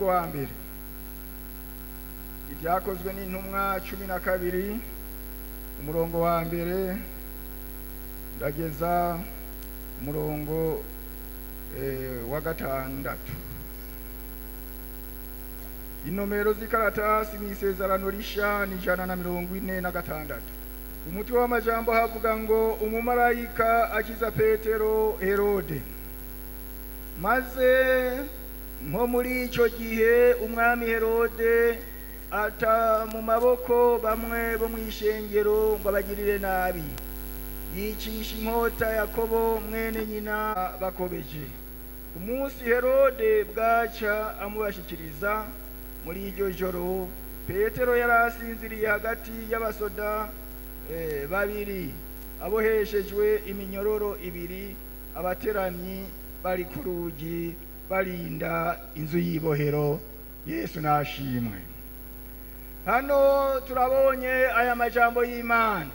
Umurongo wa mbere, Ibyakozwe n'Intumwa 12, umurongo wa mbere ndageza umurongo wa gatandatu. Inomero z'ikaratasi mu Isezerano Risha ni 146. Umutwe w'amajambo havuga ngo: "Umumarayika akiza Petero Herode." Maze nko muri icyo gihe umwami Herode ata mu maboko bamwe bo mu ishengero ngo abagirire nabi, yicisha inkota Yakobo mwene nyina bakobeje. Umunsi Herode bwaca amubashikiriza, muri iryo joro Petero yari asinziriye hagati y'abasoda babiri, aboheshejwe iminyororo ibiri, abateramyi bari ku rugi barinda inzu y'ibohero. Yesu nashimwe. Hano turabonye aya majambo y'Imana.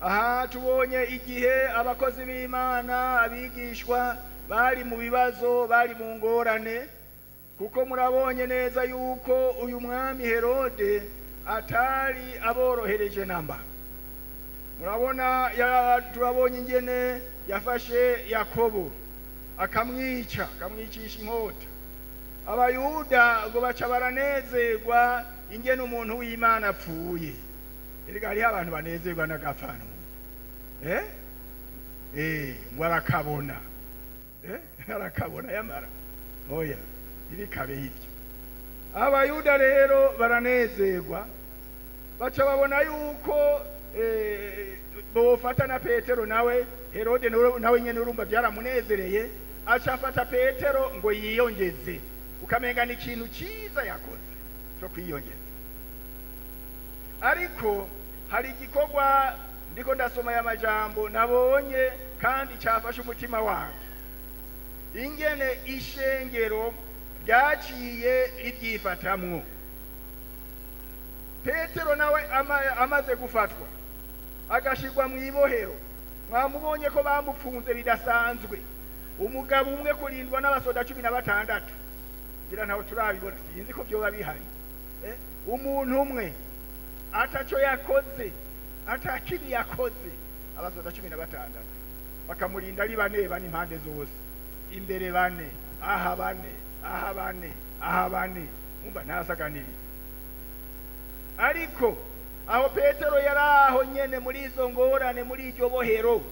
Aha tubonye igihe abakozi b'Imana, abigishwa, bari mu bibazo, bari mu ngorane, kuko murabonye neza yuko uyu mwami Herode atari aborohereje namba. Murabona, turabonye ingene yafashe Yakobo akamwica, akamwicisha inkota. Abayuda ngo baca baranezerwa ingene umuntu w'Imana apfuye. Erega hariho abantu banezerwa n'agapfano, ngo arakabona, arakabona, yamara oya, ibikabe ivyo. Abayuda rero baranezerwa, baca babona yuko bofata na Petero nawe. Herode nawe nyene urumva byaramunezereye, aca afata Petero ngo yiyongeze, ukamenga ni ikintu cyiza yakoze cyo kwiyongeza. Ariko hari igikorwa ndiko ndasoma ya majambo nabonye kandi cyafashe umutima wanjye, ingene ishengero ryaciye ribyifatamwo. Petero nawe amaze gufatwa agashirwa mu ibohero, mwamubonye ko bamupfunze bidasanzwe, umugabo umwe kurindwa n'abasoda 16. Ngira ntaho turabibona, sinzi ko byoba bihari. Umuntu umwe ataco yakoze, atakibi yakoze, abasoda 16 bakamurinda ari bane bane impande zose, imbere bane, aha bane, aha bane, aha bane, umva ntasaganiriye. Ariko aho Petero yari aho nyene muri izo ngorane, muri iryo bohero,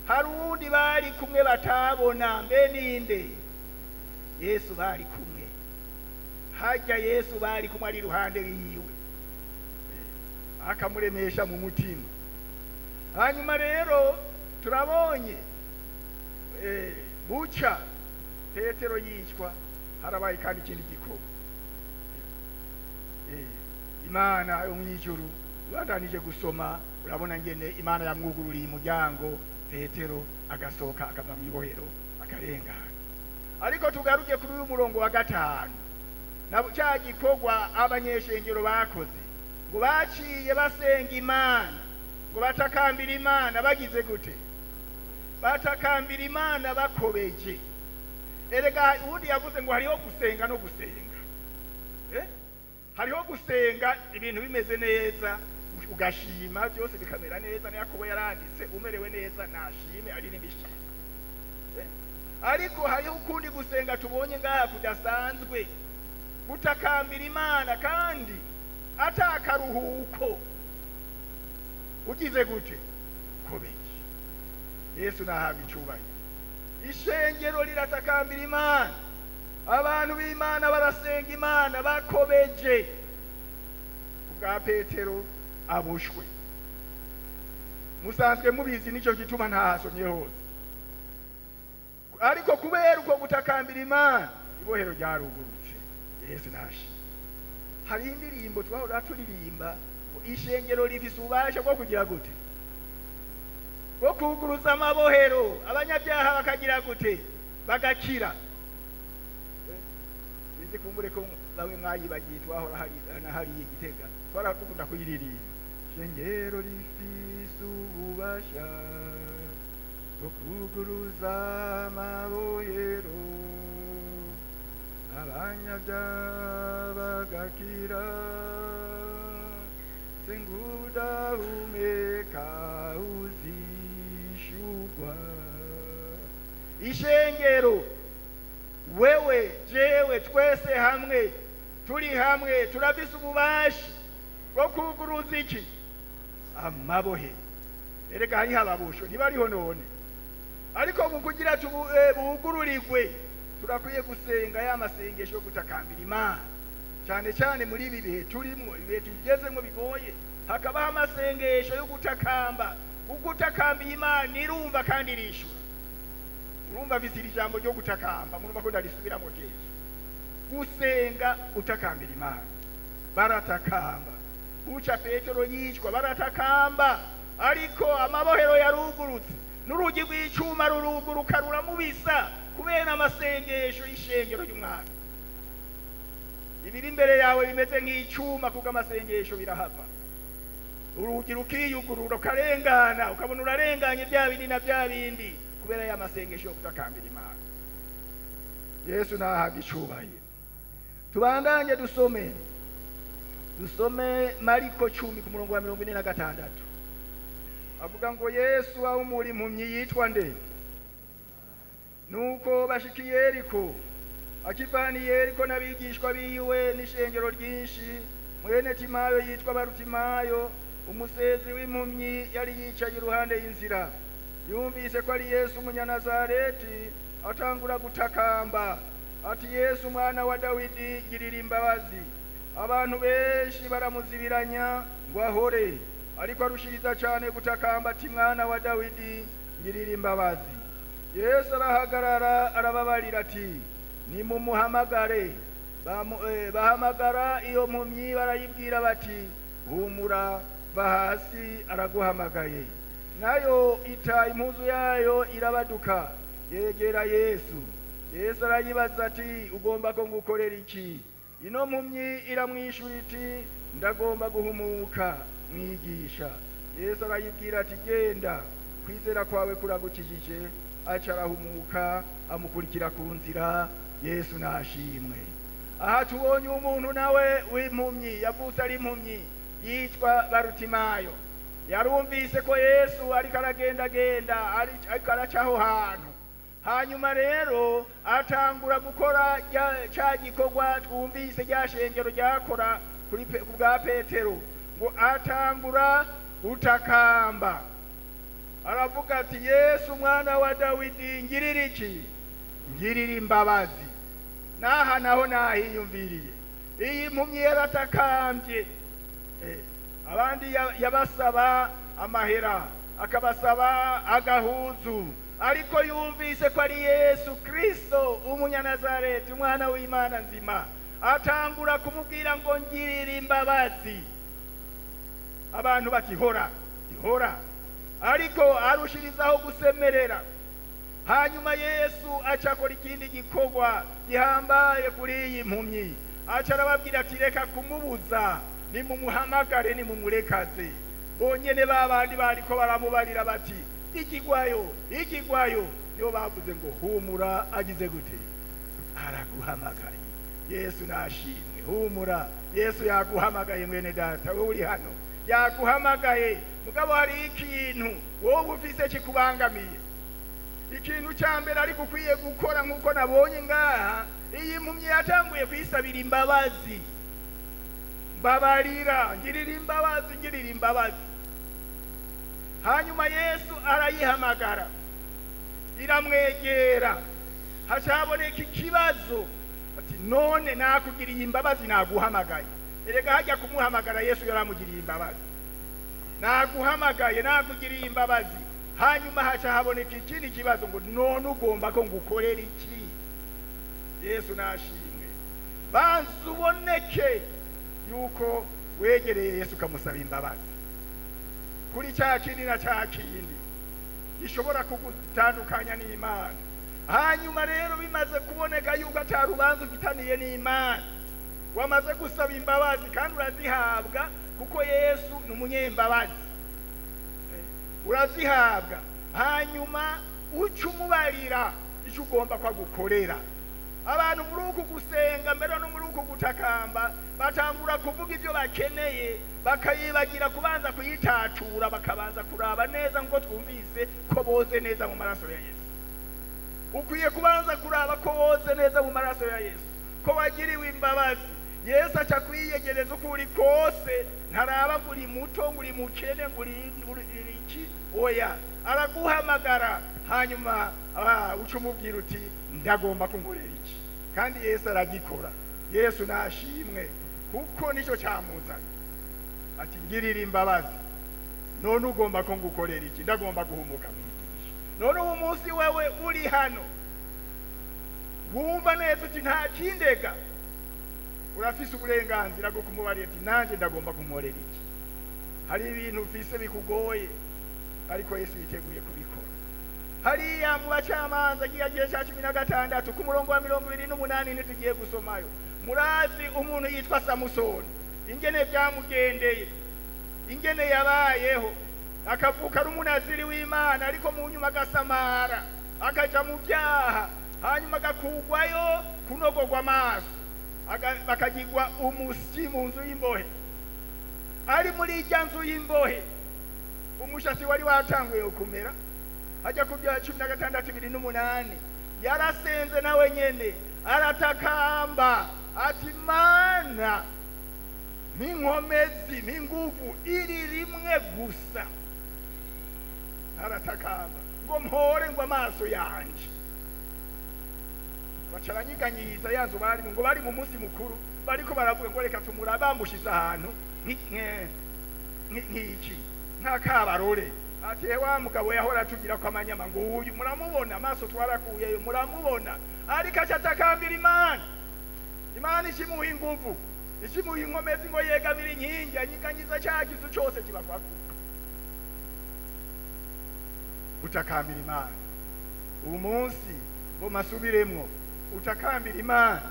hari uwundi bari kumwe batabona. Mbe ninde? Yesu bari kumwe. Hajya Yesu bari kumwe, ari iruhande yiwe, akamuremesha mu mutima. Hanyuma rero turabonye buca Petero yicwa, harabaye kandi ikindi gikorwa. Imana yo mw'ijuru, ubandanije gusoma urabona ngene Imana yamwugururiye umuryango, Petero agasohoka akava mu ibohero akarengana. Ariko tugaruke kuri uyu murongo wa gatanu na cya gikorwa abanyeshengero bakoze, ngo baciye basenga Imana, ngo batakambira Imana. Bagize gute? Batakambira Imana bakobeje. Erega ubundi yavuze ngo hariho gusenga no gusenga. Hariho gusenga ibintu bimeze neza, ugashima byose bikamera neza, na Yakobo yaranditse umerewe neza nashime ari n'imishimo. Ariko hariho ukundi gusenga tubonye ngaha kudasanzwe, gutakambira Imana kandi atakaruhuko. Ugize gute? Ukobeje. Yesu nahabwa icyubahiro. Ishengero riratakambira Imana, abantu b'Imana barasenga Imana bakobeje kubwa Petero aboshwe. Musanzwe mubizi, nicyo gituma ntahasomye hose. Ariko kubera uko gutakambira Imana, ibohero ryarugurutse. Yesu nashi. Hari indirimbo twahora turirimba ngo ishengero rifise ububasha bwo kugira gute? Bwo kuguruza amabohero, abanyabyaha bakagira gute? Bagakira. Sinzi kumbure ko bamwe mwayibagiye, twahora hari na hariya Igitega twara dukunda kuyiririmba: "Shengero rifise ububasha bwo kuguruza amabohero." Abanyabyaha bagakira, singudahumeka uzishugwa. Ishengero, wewe, jewe, twese hamwe, turi hamwe, turafise ububasha bwo kuguruza iki? Amabohero. Erega hariho ababosho, ntibariho none, ariko mu kugira bugururirwe turakwiye gusenga ya masengesho yo gutakambira Imana, cyane cyane muri ibi bihe turimwo, ibihe tugezemwo bigoye, hakabaho amasengesho yo gutakamba. Ugutakambira Imana irumva kandi irishura. Urumva mfise iri jambo ryo gutakamba, murumva ko ndarisubiramo kenshi. Gusenga utakambira Imana, baratakamba. Uca Petero yicwa, baratakamba, ariko amabohero yarugurutse n'urugi rw'icuma ruruguruka ruramubisa kubera amasengesho y'ishengero ry'umwami. Ibiri imbere yawe bimeze nk'icuma, kuko amasengesho birahava, urugi rukiyugurura ukarengana, ukabona urarenganye bya bindi na bya bindi kubera ya masengesho yo gutakambira Imana. Yesu nahabwa icubahiro. Tubandanye dusome Mariko 10 ku murongo wa 46. Avuga ngo Yesu ahumura impumyi yitwa nde? Nuko bashika i Yeriko, akivana i Yeriko n'abigishwa biwe n'ishengero ryinshi, mwene Timayo yitwa Barutimayo, umusezi w'impumyi, yari yicaye iruhande y'inzira. Yumvise ko ari Yesu umunyanazareti, atangura gutakamba ati, Yesu mwana wa Dawidi, girira imbabazi. Abantu benshi baramuzibiranya ngo ahore, ariko arushiriza cyane gutakamba ati, mwana wa Dawidi, ngirira imbabazi. Yesu arahagarara arababarira ati, nimumuhamagare. Bahamagara iyo mpumyi barayibwira bati, humura, va hasi, araguhamagaye. Nayo ita impuzu yayo irabaduka, yegera Yesu. Yesu arayibaza ati, ugomba ko ngukorera iki? Ino mpumyi iramwishura iti, ndagomba guhumuka, mwigisha. Yesu arayibwira ati, genda, kwizera kwawe kuragukijije. Aca arahumuka, amukurikira ku nzira. Yesu nashimwe. Aha tubonye umuntu nawe w'impumyi, yavutse ari impumyi, yitwa Barutimayo. Yarumvise ko Yesu ariko aragendagenda, ariko araca aho hantu. Hanyuma rero atangura gukora cya gikorwa twumvise rya shengero ryakora kuri ku bwa Petero, ngo atangura gutakamba aravuga ati, Yesu mwana wa Dawidi, ngirira iki? Ngirira imbabazi. Naha naho nahiyumviriye, iyi mpumyi yaratakambye. Abandi yabasaba amahera, akabasaba agahuzu, ariko yumvise ko ari Yesu Kristo umunyanazareti, umwana w'Imana nzima, atangura kumubwira ngo ngirira imbabazi. Abantu bati hora, hora, ariko arushirizaho gusemerera. Hanyuma Yesu acakora ikindi gikorwa gihambaye kuri iyi mpumyi, aca arababwira ati, reka kumubuza, nimumuhamagare, nimumurekaze. Bonyene babandi bariko baramubarira bati, ikigwayo, ikigwayo, nibo bavuze ngo humura, agize gute? Araguhamagaye. Yesu nashimwe. Humura, Yesu yaguhamagaye. Mwene data, wowe uri hano, yaguhamagaye. Mugabo hari ikintu wowe ufise kikubangamiye. Ikintu cya mbere ariko ukwiye gukora, nk'uko nabonye ngaha, iyi mpumyi yatanguye kwisabira imbabazi. Mbabarira, ngirira imbabazi, ngirira imbabazi. Hanyuma Yesu arayihamagara, iramwegera, hacaboneka ikibazo ati, none nakugiriye imbabazi, naguhamagaye. Erega hajya kumuhamagara Yesu yaramugiriye imbabazi. Naguhamagaye, nakugiriye imbabazi. Hanyuma haca haboneka ikindi kibazo ngo none ugomba ko ngukorera iki? Yesu nashimwe. Banza uboneke yuko wegereye Yesu ukamusaba imbabazi kuri cya kindi na cya kindi gishobora kugutandukanya n'Imana. Hanyuma rero bimaze kuboneka yuko ata rubanza ufitaniye n'Imana, wamaze gusaba imbabazi kandi urazihabwa, kuko Yesu ni umunyembabazi, urazihabwa. Hanyuma uca umubarira icyo ugomba kwagukorera. Abantu muri uku gusenga mbere no muri uku gutakamba batangura kuvuga ibyo bakeneye, bakayibagira kubanza kuyitatura, bakabanza kuraba neza ngo twumvise ko boze neza mu maraso ya Yesu. Ukwiye kubanza kuraba ko woze neza mu maraso ya Yesu, ko wagiriwe imbabazi. Yesu aca kwiyegereza uko uri kose, ntaraba ngo uri muto, ngo uri mukene, ngo uri iki, oya, araguhamagara. Hanyuma uca umubwira uti ndagomba kunkorera iki, kandi Yesu aragikora. Yesu nashimwe, kuko nicyo cyamuzanye. Ati ngirira imbabazi, none ugomba ko ngukorera iki? Ndagomba guhumuka mwigisha. None ubu munsi wewe uri hano wumva neza uti nta kindega, urafise uburenganzira bwo kumubarira ati nanjye ndagomba kunkorera iki. Hari ibintu ufise bikugoye, ariko Yesu yiteguye kubikora. Hariya mu bacamanza giya gihe cya 16 ku murongo wa 28 ntitugiye gusomayo. Murazi umuntu yitwa Samusoni, ingene byamugendeye, ingene yabayeho, akavuka ari umunaziri w'Imana, ariko mu nyuma agasamara akaja mu byaha, hanyuma agakugwayo kunogogwa amaso, bakagirwa umusyi mu nzu y'imbohe. Ari muri irya nzu y'imbohe umushasi wari watanguye kumera, hajya ku bya 16 28 yarasenze nawe nyene aratakamba ati Mana, n'inkomezi n'inguvu iri rimwe gusa. Aratakamba ngo mpore ngo amaso yanje. Bacaranyiganyiza ya nzu bari ngo bari mu munsi mukuru, bariko baravuga ngo reka tumurabambushiza ahantu nk'iki nk'akabarore. Ati wa mugabo yahora atugira ko amanyama, ngo uyu muramubona, amaso twarakuyeyo muramubona. Ariko acatakambira Imana, Imana ishimuha inguvu, ishimuha inkomezi ngo yegamire inkingi, anyiganyiza cya kizu cyose kibakwako. Utakambira Imana uyu munsi ngo masubiremwo, utakambira Imana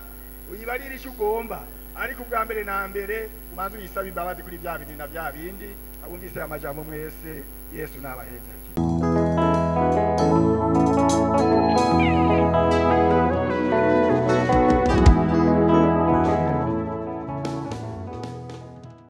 uyibarire icyo ugomba, ariko ubwa mbere na mbere ubanze uyisaba imbabazi kuri bya bindi na bya bindi. Abumvise amajambo mwese, Yesu nabaheza.